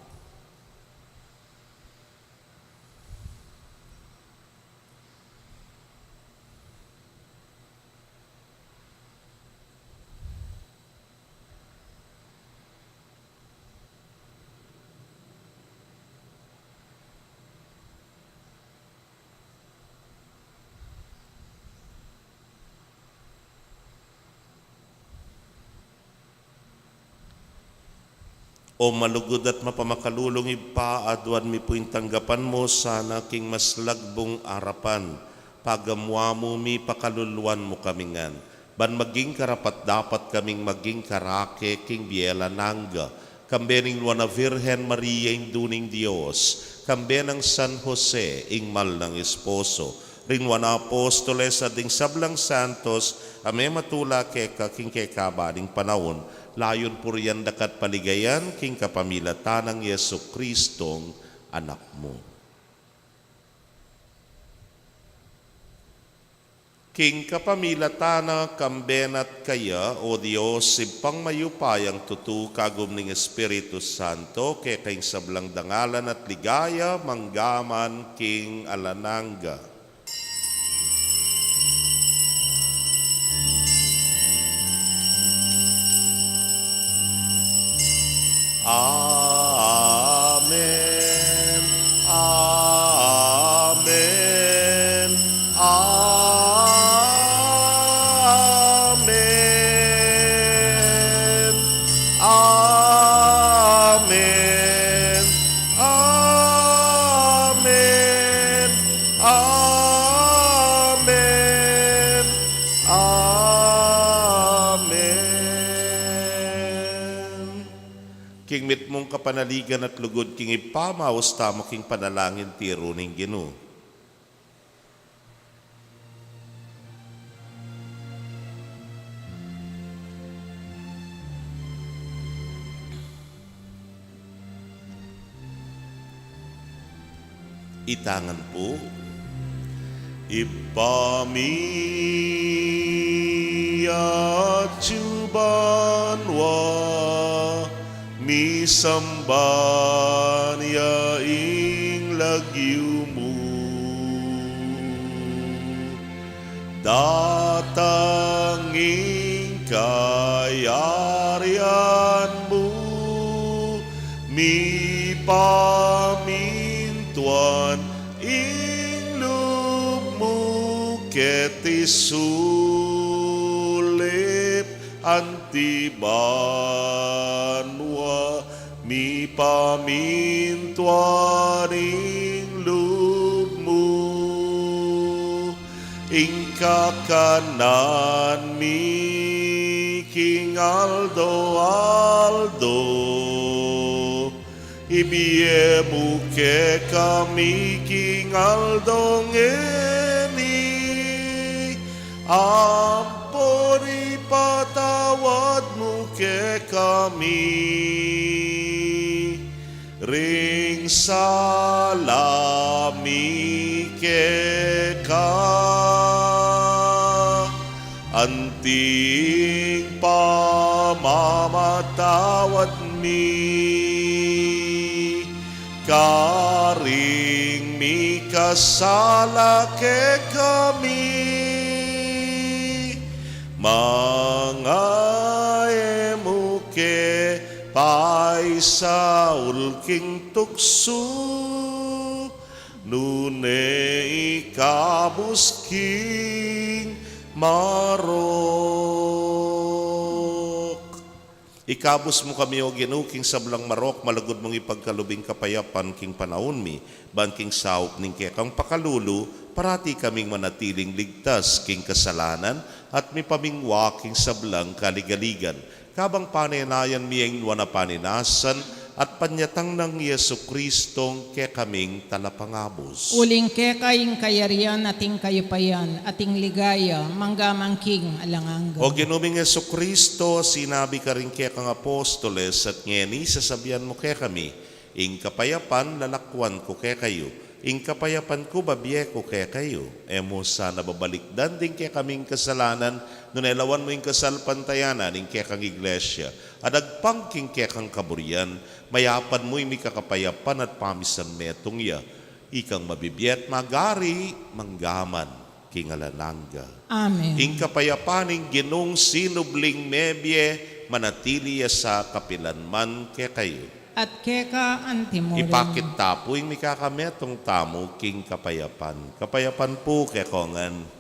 O malugud at mapamakalulung Ibpa, aduan mi pu ing tanggapan mu sana king maslagbung arapan. Pagamu-amu mi, pakaluluan mu kami ngan, ban maging karapat-dapat kaming maging karake king bie alang angga, kambe ning Nuan a Virgen Maria, Indu ning Dios, kambe nang San Jose, ing mal nang esposo, ring Nuan a Apostoles, at ding sablang santos a mematula keka king kekaban ning panaun, layun purian da ka at paligayan king kapamilatan nang Jesucristong Anak mu. King kapamilatan na, kambe na at kaya, o Dios, Ibpang mayupayang tutu, kagum ning Espiritu Santo, keka ing sablang dangalan at ligaya, mangga man king alang angga. Amen. Amen. Amen. Amen. Amen. Amen. Amen. King mitmung kapanaligan at lugud king Ibpa, maus tamu king panalangin tiru ning Ginu. Itangan pu. Ibpa mi, atsu ka banua, misamban ya ing lagyu mu. Datang ing kayarian mu, mipamintuan ing lub mu keti sulip anti banua. Mipamintuan ing lub mu. Ing kakanan mi king aldo-aldo ibie mu kekami king aldo ngeni, ampon ipatawad mu kekami ring sala mi keka, anting pamamatawad mi karing mikasala kekami, manga e mu ke paisaul king tuksu, nune ikabus king marok. Ikabus mu kami, O Ginu, king sablang marok, malugud mung ipagkalub ing kapayapan king panaun mi, ban king saup ning kekang pakalulu, parati kaming manatiling ligtas king kasalanan, at mipamingwa king sablang kaligaligan. Kabang panenayan mi ing nuan a paninasan, at panyatang nang Jesu Kristong kekaming talapangabus. Uling keka ing kayarian at ing kayupayan, at ing ligaya, mangga man king alang angga. O Ginu ming Jesu Kristo, sinabi karing kekang apostoles, at ngeni sasabian mu kekami, ing kapayapan lalakuan ku kekayu, ing kapayapan ku babie ku kekayu. E mu sana babalikdan ding kekaming kasalanan, nune lawan mu ing kasalpantayanan ning kekang iglesia, a dagpang king kekang kaburian, mayapan mu ing mikakapayapan at pamisan metung ya, ikang mabibie at magari mangga man king alang angga. Amen. Ing kapayapan ning Ginung sinubling mebie, manatili ya sa kapilan man kekayu. At keka antimurin. Ipakit ta pu ing mikakametung tamu king kapayapan. Kapayapan pu kekongan.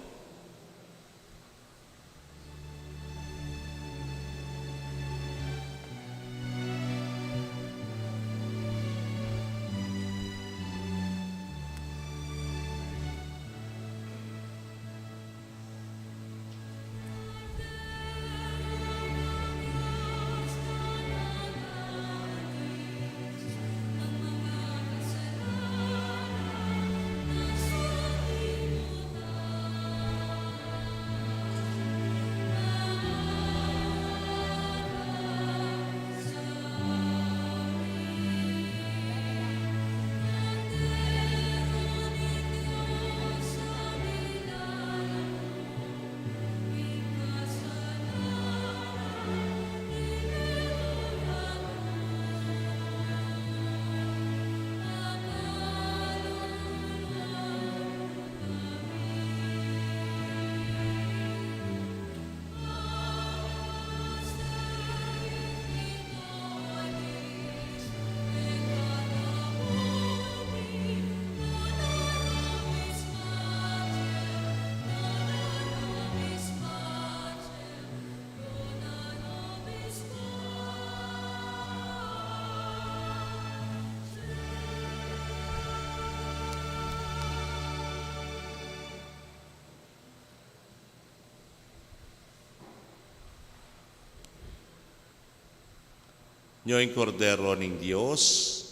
Nyo ing Kordero ning Dios,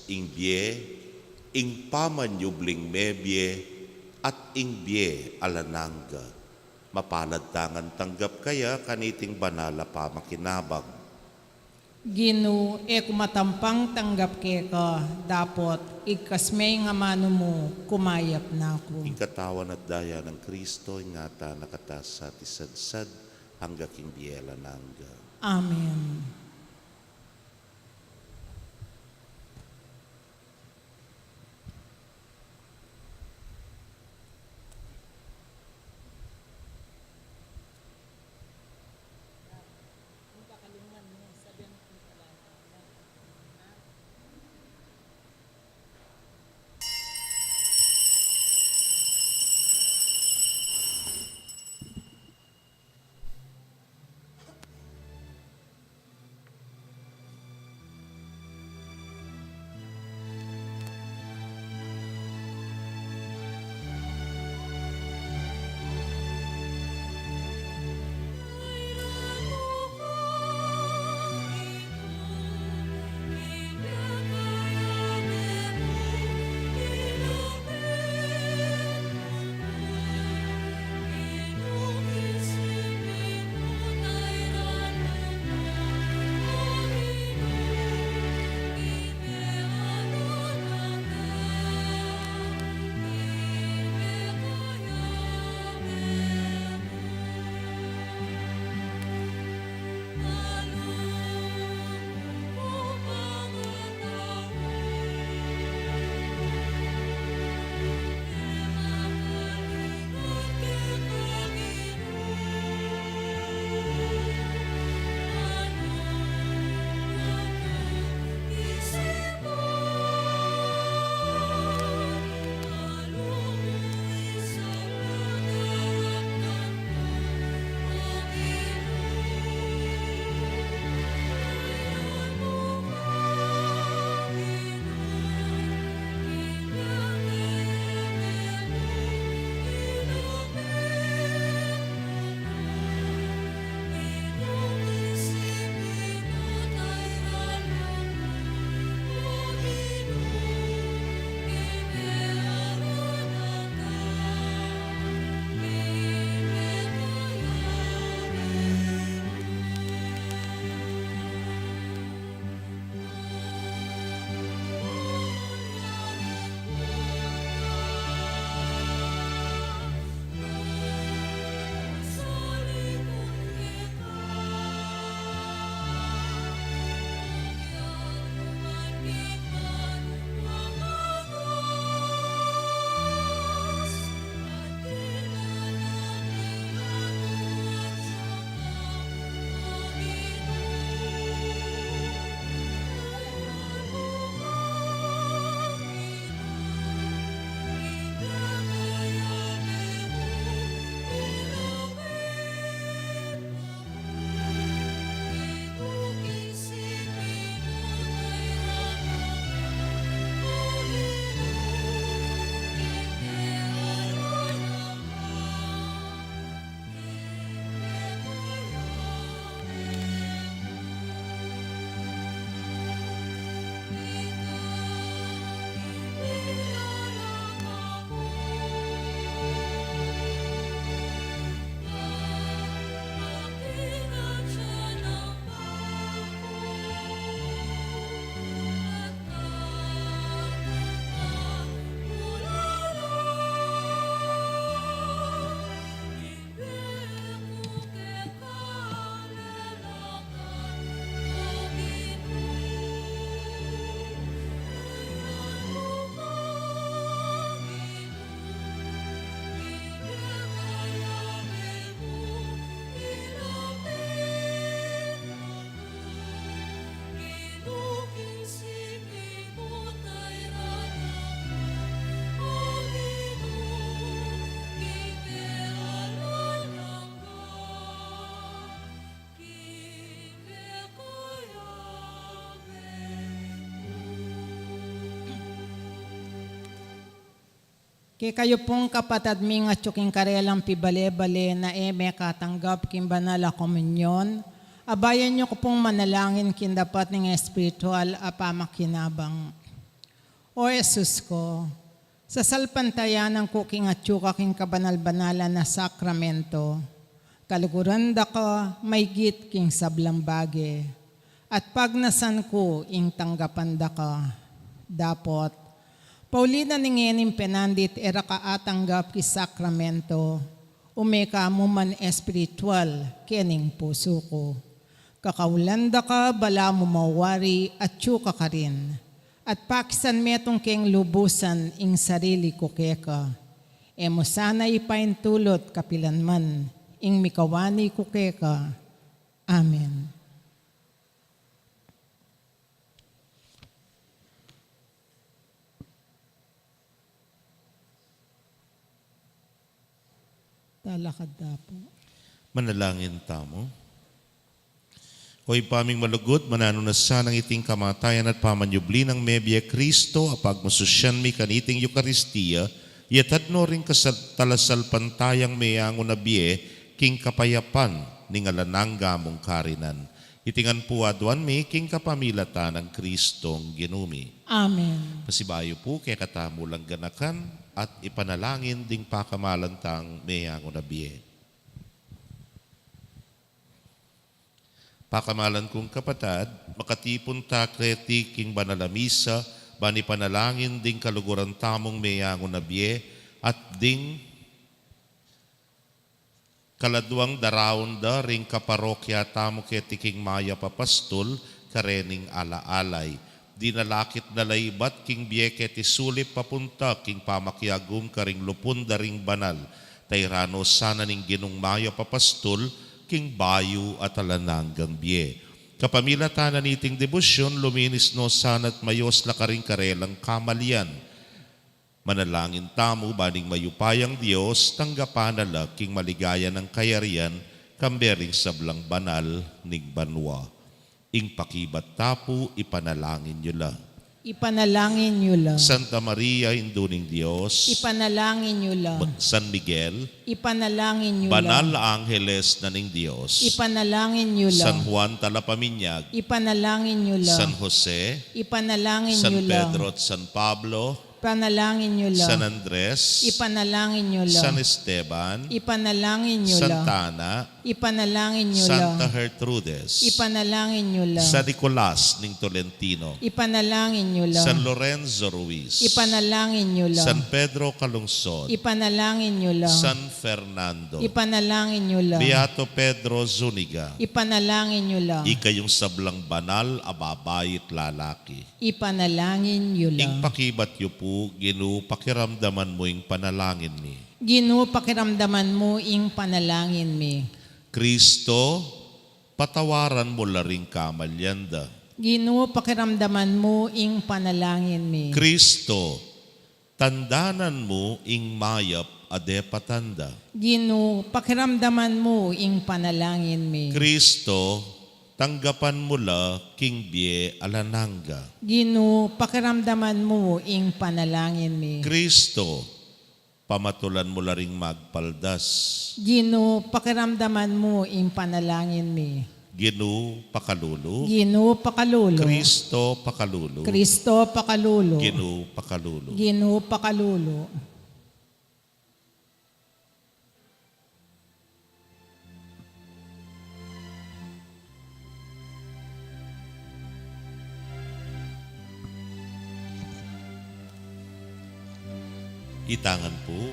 ing bie, ing pamanyubling mebie, at ing bie alang angga. Mapalad tang tanggap kaya kaniting banal a pamakinabang. Ginu, e ku matampang tanggap keka, dapot igkas me ing amanu mu, kumayap na ku. Ing katawan at daya nang Kristo, ingatan na kata sa at isadsad angga king bie alang angga. Amen. Kekayu pung kapatad ming atyu king karelang pibale-bale na e mekatanggap king banal a komunyon, abayan yu ku pung manalangin king dapat ning espiritual a pamakinabang. O Jesus ku, sasalpantayanan ku king atyu ka king kabanal-banalan a sakramento. Kaluguran da ka maygit king sablang bage, at pagnasan ku ing tanggapan da ka. Dapot, pauli na ning ngening penandit e ra ka atanggap king sakramento, ume ka mu man espiritual kening pusu ku. Kakaulan da ka balamu mawari atyu ka karin, at pakisan metung keng lubusan ing sarili ku keka. E mu sana ipaintulut kapilan man ing mikawani ku keka. Amen. Talakad da pu. Manalangin tamu. O Ibpa ming malugud, mananu na sanang iting kamatayan at pamanyubli nang mebie Kristo, a pagmususian mi kaniting Eukaristia, yatad no ring kasal-, talasalpantayang meyangu na bie, king kapayapan ning alang angga mung karinan. Iti ngan pu aduan mi king kapamilatan nang Kristong Ginu mi. Amen. Pasibayu pu kekatamu lang ganakan at ipanalangin ding pakamalan tang meyangu na bie. Pakamalan kung kapatad, makatipun ta keti king banal a misa, ban ipanalangin ding kaluguran tamung meyangu na bie, at ding kaladuang daraun da ring kaparokya tamu keti king mayap a pastul, karening ala-alay. Dinalakit na la ibat king bie keti sulip papunta king pamakiagum karing lupun da ring banal. Tairan no sana ning Ginung mayap a pastul king bayu at alang anggang bie. Kapamilatan na niting debosyun, luminis no sana't mayos la karing karelang kamalian. Manalangin tamu ban ing mayupayang Dios tanggapan na la king maligaya nang kayarian kambe ring sablang banal ning banua. Ing pakibat ta pu, ipanalangin yu la. Ipanalangin yu la. Santa Maria, Indu ning Dios. Ipanalangin yu la. Ba-, San Miguel. Ipanalangin yu la. Banal a angeles na ning Dios. Ipanalangin yu la. San Juan Talapaminyag. Ipanalangin yu la. San Jose. Ipanalangin yu la. San Pedro at San Pablo. Ipanalangin yu la. San Andres. Ipanalangin yu la. San Esteban. Ipanalangin yu la. Santa Ana. Ipanalangin yu la. Santa Gertrudes. Ipanalangin yu la. San Nicolas ning Tolentino. Ipanalangin yu la. San Lorenzo Ruiz. Ipanalangin yu la. San Pedro Calungsod. Ipanalangin yu la. San Fernando. Ipanalangin yu la. Beato Pedro Zuniga. Ipanalangin yu la. Ikayung sablang banal a babai't lalaki. Ipanalangin yu la. Ing pakibat yu pu, Ginu, pakiramdaman mu ing panalangin mi. Ginu, pakiramdaman mu ing panalangin mi. Kristo, patawaran mu la ring kamalian da. Ginu, pakiramdaman mu ing panalangin mi. Kristo, tandanan mu ing mayap a depatan da. Ginu, pakiramdaman mu ing panalangin mi. Kristo, tanggapan mu la king bie alang angga. Ginu, pakiramdaman mu ing panalangin mi. Kristo, pamatulan mu la ring magpaldas. Ginu, pakiramdaman mu ing panalangin mi. Ginu, pakalulu. Ginu, pakalulu. Kristo, pakalulu. Kristo, pakalulu. Ginu, pakalulu. Ginu, pakalulu. Itangan pu.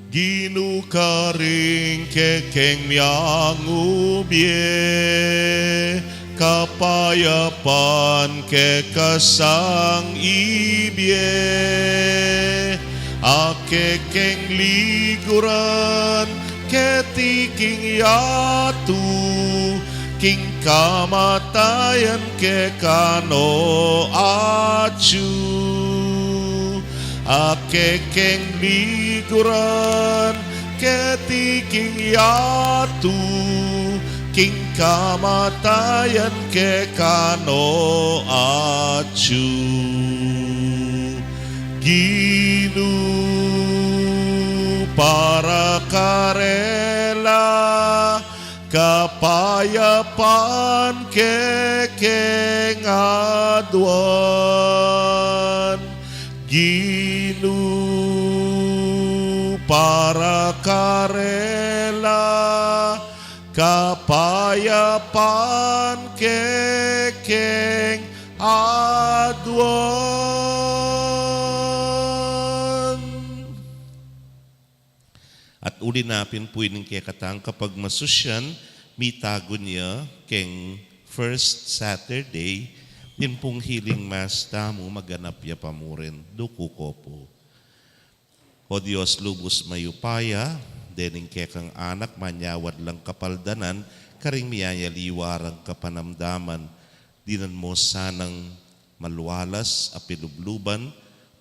Ginu, karing kekeng miangu bie, kapayapan keka sang ibie, a kekeng liguran keti king yatu, king kamatayan keka no atyu. A kekeng liguran keti king yatu, king kamatayan keka no atyu. Ginu. karela, kapayapan kekeng aduan, Ginu, para karela, kapayapan kekeng aduan. At uli na pin pu ining kekatang kapagmasusyan, mitagun ya keng first Saturday, pin pung healing mass tamu, maganap ya pa mu rin. Duku ko pu. O Dios, lubus mayupaya, dening kekang anak, manyawad lang kapaldanan karing miyayaliwa rang kapanamdaman, dinan mu sanang malwalas a pilubluban,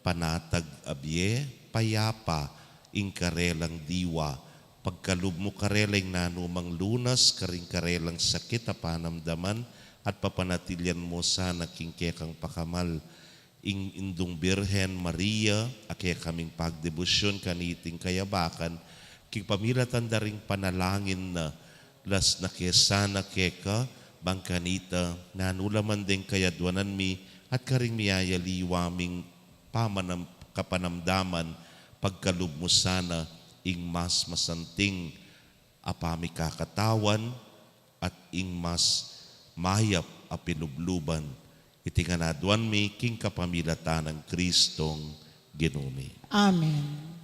panatag a bie, payapa ing karelang diwa, pagkalub mu karela ing nanumang lunas karing karelang sakit a panamdaman, at papanatilian mu sana king kekang pakamal ing Indung Birhen Maria, a kekaming pagdebusyon kaniting kayabakan, king pamilatan da ring panalangin na, las na ke sana keka, bang kanita, nanu la man deng kayaduanan mi, at karing miyayaliwa ming pamanam-, kapanamdaman, pagkalub mu sana ing mas masanting a pamikakatawan, at ing mas mayap a pilubluban. Iti ngan aduan mi king kapamilatan nang Kristong Ginu mi. Amen.